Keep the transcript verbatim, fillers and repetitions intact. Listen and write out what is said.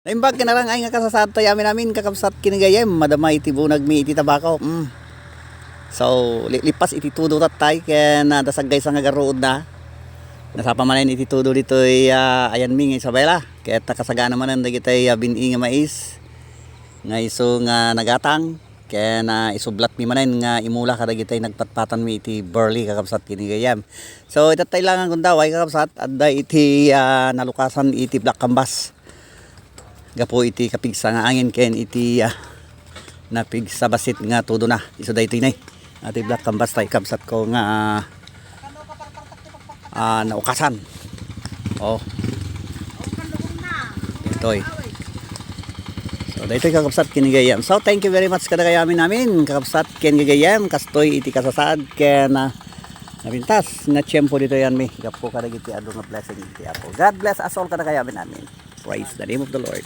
Naimbag ken arang-ay nga kasasaad tayo amin-amin, kakabsat ken gayem, madama iti bunag mi iti tabako. Mm. So, li-, lipas iti tudo tattay, ken, ah, dasag gaysa nga garruod na. Nasapa manen iti tudo ditoy, ah, ayan mi nga Isabela. Ket nakasagana manen dagitoy, ah, bin-i nga mais. Nga isu nga nagatang. Ken, ah, isublat mi manen nga imula kadagitoy nagpatpatan mi iti barley, kakabsat ken gayem. So, itattay lang ang gundaway, kakabsat, adda iti, ah, nalukasan iti black canvas. Gapu iti kapigsa nga angin ken iti, ah, napigsa bassit nga tudo na. Isu daytoy nay. Iti black canvas tay kabsat ko nga, ah, ah, naukasan. Oh. Daytoy. So, daytoy kakabsat ken gayem. So, thank you very much kada kayami namin, kakabsat ken gayem. Kastoy iti kasasaad ken, ah, napintas nga tiempo ditoy amin. Gapu kadagiti adu nga blessing iti Apo. God bless us all kada kayami namin. Praise the name of the Lord.